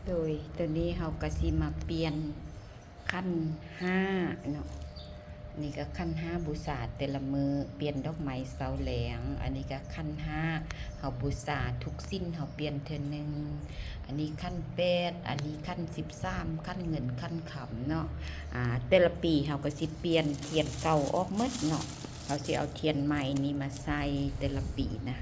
ໂດຍ ໂຕນີ້ເຮົາກໍຊິມາປ່ຽນຂັນຫ້າເນາະ, ນີ້ກໍຂັນຫ້າບູຊາແຕ່ລະມື້, ປ່ຽນດອກໄມ້ເສົາແຫຼງ. ອັນນີ້ກໍຂັນຫ້າ ເຮົາບູຊາທຸກສິນເຮົາປ່ຽນເທື່ອໜຶ່ງ. ອັນນີ້ຂັນແປດ, ອັນນີ້ຂັນສິບສາມ, ຂັນເງິນຂັນຄຳເນາະ. ອາ ແຕ່ລະປີເຮົາກໍຊິປ່ຽນທຽນເກົ່າອອກໝົດເນາະ, ເຮົາຊິເອົາທຽນໃໝ່ນີ້ມາໃສ່ແຕ່ລະປີນະ.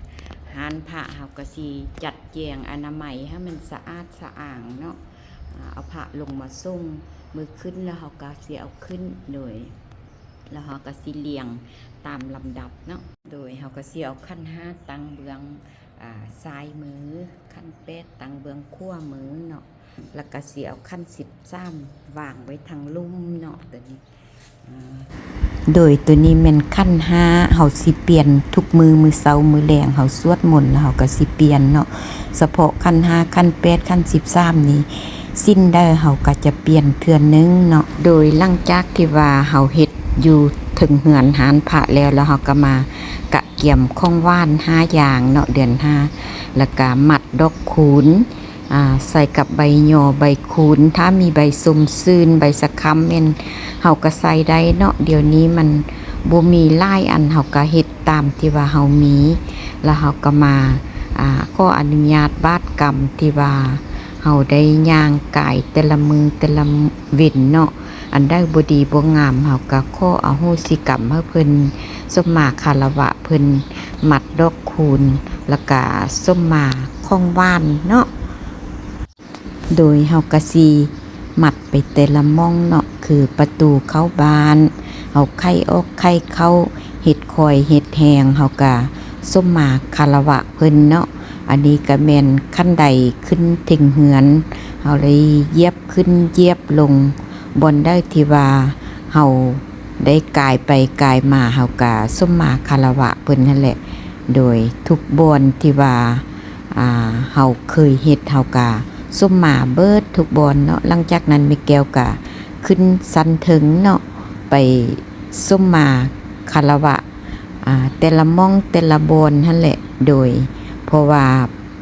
ຮ້ານພະເຮົາກໍຊິຈັດແຈງອະນາໄມໃຫ້ມັນສະອາດສະອາງເນາະ. ອາ ເອົາພະລົງມາສົ່ງ, ມື້ຂຶ້ນແລ້ວເຮົາກໍຊິເອົາຂຶ້ນ, ໂດຍ ແລ້ວເຮົາກໍຊິລຽງຕາມລຳດັບເນາະ. ໂດຍ ເຮົາກໍຊິເອົາຂັນຫ້າຕັ້ງເບື້ອງ ອາ ຊ້າຍມື, ຂັນແປດຕັ້ງເບື້ອງຂວາມືເນາະ, ແລ້ວກໍຊິເອົາຂັນສິບສາມວາງໄວ້ທາງລຸ່ມເນາະ ໂຕນີ້. ໂດຍ ໂຕນີ້ແມ່ນຂັນຫ້າ ເຮົາຊິປ່ຽນທຸກມື້, ມື້ເຊົ້າມື້ແລງເຮົາສວດມົນແລ້ວເຮົາກໍຊິປ່ຽນເນາະ. ສະເພາະຂັນຫ້າ, ຂັນແປດ, ຂັນສິບສາມນີ້ ສິນໃດເຮົາກໍຈະປ່ຽນເທື່ອໜຶ່ງເນາະ. ໂດຍຫຼັງຈາກທີ່ວ່າເຮົາເຮັດຢູ່ເທິງເຮືອນຮ້ານພະແລ້ວ, ແລ້ວເຮົາກໍມາກະກຽມຂອງຫວານຫ້າຢ່າງເນາະ, ເດືອນຫ້າ, ແລ້ວກໍມັດດອກຄູນ ອາ ໃສ່ກັບໃບຍໍໃບຄູນ, ຖ້າມີໃບຊົມຊື່ນ ໃບສະຄຳແມ່ນເຮົາກໍໃສ່ໄດ້ເນາະ. ດຽວນີ້ມັນບໍ່ມີຫຼາຍອັນ, ເຮົາກໍເຮັດຕາມທີ່ວ່າເຮົາມີ, ແລ້ວເຮົາກໍມາ ອາ ຂໍອະນຸຍາດບາດກຳທີ່ວ່າເຮົາໄດ້ຍ່າງກາຍແຕ່ລະມື້ແຕ່ລະເວັນເນາະ. ອັນໃດບໍ່ດີບໍ່ງາມ ເຮົາກໍຂໍອະໂຫສິກຳໃຫ້ເພິ່ນ, ສົມມາຄາລະວະເພິ່ນ, ມັດດອກຄູນ ແລ້ວກະສົມມາຂອງຫວານເນາະ. ໂດຍເຮົາກະຊິມັດໄປແຕ່ລະໝ່ອງເນາະ, ຄືປະຕູເຂົ້າບ້ານ, ເຮົາໄຂອອກໄຂເຂົ້າ, ເຮັດຄອຍເຮັດແຮງ, ເຮົາກະສົມມາຄາລະວະເພິ່ນເນາະ. ອັນນີ້ກະແມ່ນຂັ້ນໄດຂຶ້ນເທິງເຮືອນ, ເຮົາໄດ້ຢຽບຂຶ້ນຢຽບລົງ, ບ່ອນໃດທີ່ວ່າເຮົາໄດ້ກາຍໄປກາຍມາ ເຮົາກະສົມມາຄາລະວະເພິ່ນຫັ້ນແຫຼະ. ໂດຍທຸກບ່ອນທີ່ວ່າ ອາ ເຮົາເຄີຍເຮັດ ເຮົາກະສົມມາເບິດທຸກບ່ອນເນາະ. ຫຼັງຈາກນັ້ນແມ່ແກ້ວກະຂຶ້ນຊັ້ນເທິງເນາະ ໄປສົມມາຄາລະວະ ອາ ແຕ່ລະໝ່ອງແຕ່ລະບ່ອນຫັ້ນແຫຼະ. ໂດຍ ເພາະວ່າ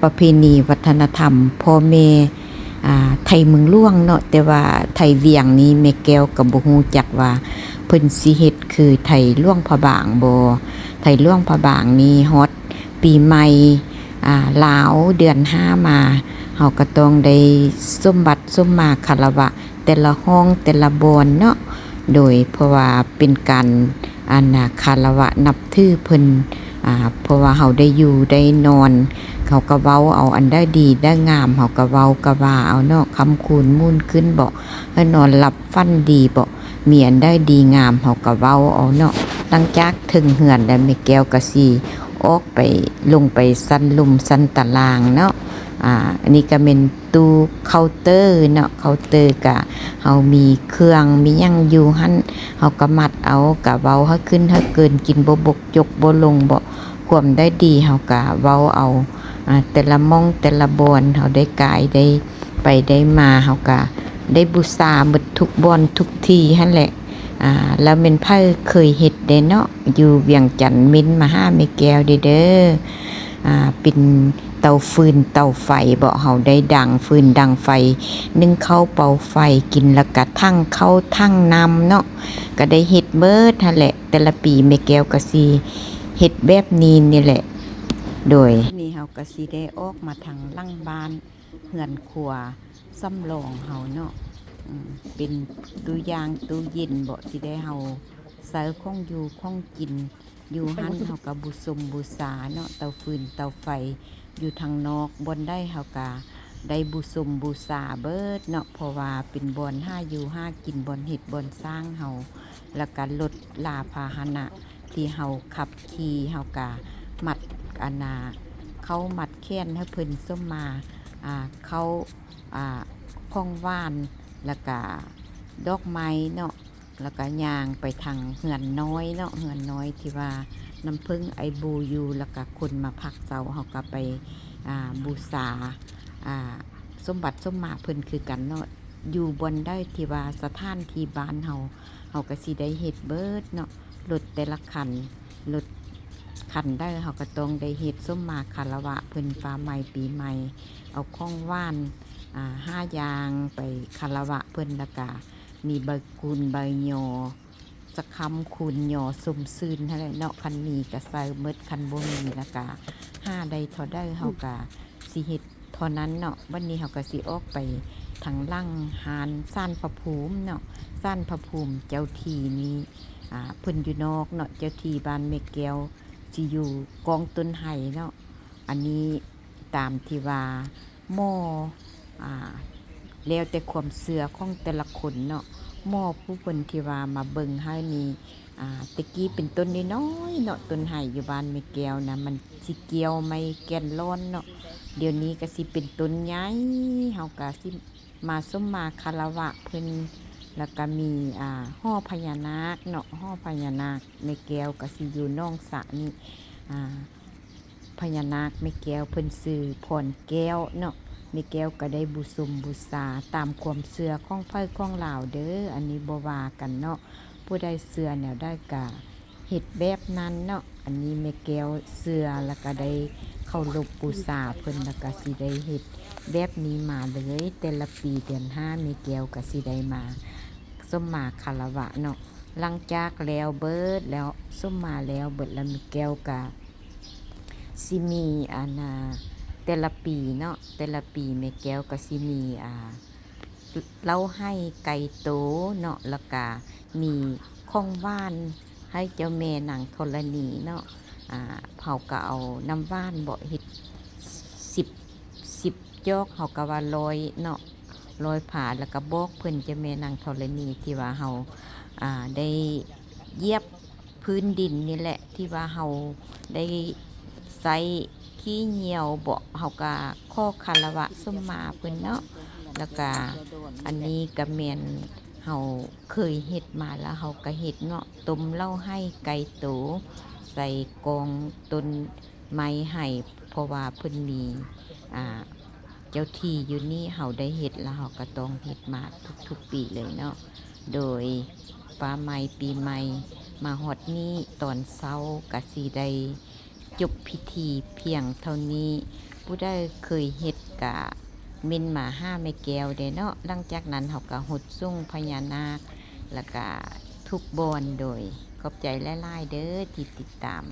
ປະເພນີວັດທະນະທຳພໍ່ແມ່ ອາ ໄທເມືອງຫຼວງເນາະ, ແຕ່ວ່າໄທວຽງນີ້ແມ່ແກ້ວກໍບໍ່ຮູ້ຈັກວ່າເພິ່ນຊິເຮັດຄືໄທຫຼວງພະບາງບໍ່. ໄທຫຼວງພະບາງນີ້ຮອດປີໃໝ່ ອາ ລາວເດືອນຫ້າມາ ເຮົາກໍຕ້ອງໄດ້ສົມບັດສົມມາຄາລະວະແຕ່ລະຫ້ອງແຕ່ລະບ່ອນເນາະ. ໂດຍ ເພາະວ່າເປັນການ ອັນນາ ຄາລະວະນັບຖືເພິ່ນ ອາ ເພາະວ່າເຮົາໄດ້ຢູ່ໄດ້ນອນ ເຮົາກໍເວົ້າເອົາ, ອັນໃດດີໄດ້ງາມເຮົາກໍເວົ້າກໍວ່າເອົາເນາະ. ຄ່ຳຄູນໝູນຂຶ້ນເບາະ, ໃຫ້ນອນຫຼັບຝັນດີເບາະ, ມີອັນໃດດີງາມເຮົາກໍເວົ້າເອົາເນາະ. ຫຼັງຈາກເຖິງເຮືອນແລ້ວ ແມ່ແກ້ວກໍຊິອອກໄປ ລົງໄປຊັ້ນລຸ່ມຊັ້ນຕະລ່າງເນາະ. ອາ ອັນນີ້ກໍແມ່ນ ຕູ້ເຄົາເຕີເນາະ, ເຄົາເຕີກະເຮົາມີເຄື່ອງມີຫຍັງຢູ່ຫັ້ນ ເຮົາກໍມັດເອົາ, ກະເວົ້າໃຫ້ຂຶ້ນໃຫ້ເກີນ, ກິນບໍ່ບົກຈົກບໍ່ລົງເບາະ, ຄວາມໃດດີເຮົາກະເວົ້າເອົາ. ອາ ແຕ່ລະໝ່ອງແຕ່ລະບ່ອນເຮົາໄດ້ກາຍໄດ້ໄປໄດ້ມາ ເຮົາກະໄດ້ບູຊາໝົດທຸກບ່ອນທຸກທີ່ຫັ້ນແຫຼະ. ອາ ແລ້ວແມ່ນໃຜເຄີຍເຮັດແດ່ເນາະ ຢູ່ວຽງຈັນ ເມັ້ນມາຫາແມ່ແກ້ວເດີ້. ອາ ເປັນເຕົາຟືນເຕົາໄຟເບາະ, ເຮົາໄດ້ດັງຟືນດັງໄຟ ໜຶ້ງເຂົ້າເປົ່າໄຟກິນ ແລ້ວກະຖັງເຂົ້າຖັງນ້ຳເນາະ, ກະໄດ້ເຮັດເບິດຫັ້ນແຫຼະ. ແຕ່ລະປີແມ່ແກ້ວກະຊິເຮັດແບບນີ້ນີ້ແຫຼະ. ໂດຍ ນີ້ເຮົາກະຊິໄດ້ອອກມາທາງຫຼັງບ້ານ ເຮືອນຄົວສຳລອງເຮົາເນາະ, ເປັນຕູ້ຢ່າງຕູ້ເຢັນເບາະ, ຊິໄດ້ເຮົາໃຊ້ຂອງຢູ່ຂອງກິນ ຢູ່ຫັ້ນເຮົາກໍບູຊົມບູຊາເນາະ, ເຕົາຟືນເຕົາໄຟຢູ່ທາງນອກ ບ່ອນໃດເຮົາກໍໄດ້ບູຊົມບູຊາເບິດເນາະ, ເພາະວ່າເປັນບ່ອນຫາຢູ່ຫາກິນ, ບ່ອນເຮັດບ່ອນສ້າງເຮົາ, ແລ້ວກໍລົດລາພາຫະນະທີ່ເຮົາຂັບຂີ່ ເຮົາກໍມັດອັນນາ ເຂົ້າມັດແຂນໃຫ້ເພິ່ນສົມມາ ອາ ເຂົ້າ ອາ ຂອງຫວານ ແລ້ວກະດອກໄມ້ເນາະ, ແລ້ວກະຍ່າງໄປທາງເຮືອນນ້ອຍເນາະ, ເຮືອນນ້ອຍທີ່ວ່ານ້ຳເຜິ້ງໄອບູຢູ່ ແລ້ວກະຄົນມາພັກເຊົາ ເຮົາກະໄປ ອາ ບູຊາ ອາ ສົມບັດສົມມາເພິ່ນຄືກັນເນາະ. ຢູ່ບ່ອນໃດທີ່ວ່າສະຖານທີ່ບ້ານເຮົາ ເຮົາກະຊິໄດ້ເຮັດເບິດເນາະ, ລົດແຕ່ລະຄັນ ລົດຄັນໃດເຮົາກໍຕ້ອງໄດ້ເຮັດສົມມາຄາລະວະເພິ່ນ ຟ້າໃໝ່ປີໃໝ່, ເອົາຂອງຫວານ ອ່າ ຫ້າຢ່າງໄປຄາລະວະເພິ່ນ ແລ້ວກະມີໃບຄູນໃບຍໍ ສະຄຳຄູນຍໍຊົມຊື່ນຫັ້ນແຫຼະເນາະ. ຄັນມີກະໃສ່ໝົດ ຄັນບໍ່ມີແລ້ວກະຫາໄດ້ເທົ່າໃດເຮົາກະຊິເຮັດເທົ່ານັ້ນເນາະ. ບັດນີ້ເຮົາກະຊິອອກໄປທາງຫຼັງຮ້ານສານພະພູມເນາະ, ສານພະພູມເຈົ້າທີ່ນີ້ ອ່າ ເພິ່ນຢູ່ນອກເນາະ, ເຈົ້າທີ່ບ້ານແມ່ແກ້ວຊິຢູ່ກ້ອງຕົ້ນໄຮເນາະ. ອັນນີ້ຕາມທີ່ວ່າໝໍ ອ່າ ແລ້ວແຕ່ຄວາມເຊື່ອຂອງແຕ່ລະຄົນເນາະ. ໝໍຜູ້ເພິ່ນທີ່ວ່າມາເບິ່ງໃຫ້ນີ້ ອ່າ ແຕ່ກີ້ເປັນຕົ້ນນ້ອຍໆເນາະ, ຕົ້ນໄຮຢູ່ບ້ານແມ່ແກ້ວນະ ມັນຊິກ່ຽວໄມ້ແກ່ນລ້ອນເນາະ, ດຽວນີ້ກະຊິເປັນຕົ້ນໃຫຍ່. ເຮົາກະຊິມາສົມມາຄາລະວະເພິ່ນ ແລ້ວກະມີ ອ່າ ຫໍພະຍານາກເນາະ, ຫໍພະຍານາກແມ່ແກ້ວກະຊິຢູ່ໜອງສະນີ້ ອ່າ ພະຍານາກແມ່ແກ້ວເພິ່ນຊື່ພອນແກ້ວເນາະ. ແມ່ແກ້ວກະໄດ້ບູຊົມບູຊາຕາມຄວາມເຊື່ອຂອງໃຜຂອງລາວເດີ, ອັນນີ້ບໍ່ວ່າກັນເນາະ, ຜູ້ໃດເຊື່ອແນວໃດກະເຮັດແບບນັ້ນເນາະ. ອັນນີ້ແມ່ແກ້ວເຊື່ອ ແລ້ວກະໄດ້ເຄົາລົບບູຊາເພິ່ນ ແລ້ວກະຊິໄດ້ເຮັດແບບນີ້ມາເລີຍ. ແຕ່ລະປີເດືອນຫ້າ ແມ່ແກ້ວກະຊິໄດ້ມາສົມມາຄາລະວະເນາະ. ຫຼັງຈາກແລ້ວເບິດແລ້ວ ສົມມາແລ້ວເບິດແລ້ວ ແມ່ແກ້ວກະ ຊິມີ ອັນ ອ່າ ແຕ່ລະປີເນາະ, ແຕ່ລະປີແມ່ແກ້ວກະຊິມີ ອ່າ ເຫຼົ້າໄຫ້ໄກ່ໂຕເນາະ, ແລ້ວກະມີຂອງຫວານໃຫ້ເຈົ້າແມ່ນາງທໍລະນີເນາະ. ອ່າ ເຮົາກະເອົານ້ຳຫວານເບາະ ເຮັດສິບ ສິບຈອກ ເຮົາກະວ່າຮ້ອຍເນາະ, ຮ້ອຍພາ ແລ້ວກະບອກເພິ່ນ ເຈົ້າແມ່ນາງທໍລະນີ ທີ່ວ່າເຮົາ ອ່າ ໄດ້ຢຽບ ພື້ນດິນນີ້ແຫຼະ ທີ່ວ່າເຮົາໄດ້ໃຊ້ຂີ້ເຫຍື້ອເບາະ, ເຮົາກະຂໍຄາລະວະສົມມາເພິ່ນເນາະ. ແລ້ວກະອັນນີ້ກະແມ່ນເຮົາເຄີຍເຮັດມາ ແລ້ວເຮົາກະເຮັດເນາະ, ຕົ້ມເຫຼົ້າໄຫ້ໄກ່ໂຕໃສ່ກອງຕົ້ນໄມ້ໄຮ ເພາະວ່າເພິ່ນມີ ອ່າ ເຈົ້າທີ່ຢູ່ນີ້ ເຮົາໄດ້ເຮັດ ແລ້ວເຮົາກະຕ້ອງເຮັດມາທຸກໆປີເລີຍເນາະ. ໂດຍຟ້າໃໝ່ປີໃໝ່ມາຮອດນີ້ ຕອນເຊົ້າກະຊິໄດ້ຈົບພິທີພຽງເທົ່ານີ້. ຜູ້ໃດເຄີຍເຮັດກະເມັ້ນມາຫາແມ່ແກ້ວແດ່ເນາະ. ຫຼັງຈາກນັ້ນເຮົາກະຫົດສົງພະຍານາກ ແລ້ວກະທຸກບ່ອນ. ໂດຍຂອບໃຈຫຼາຍໆເດີທີ່ຕິດຕາມ.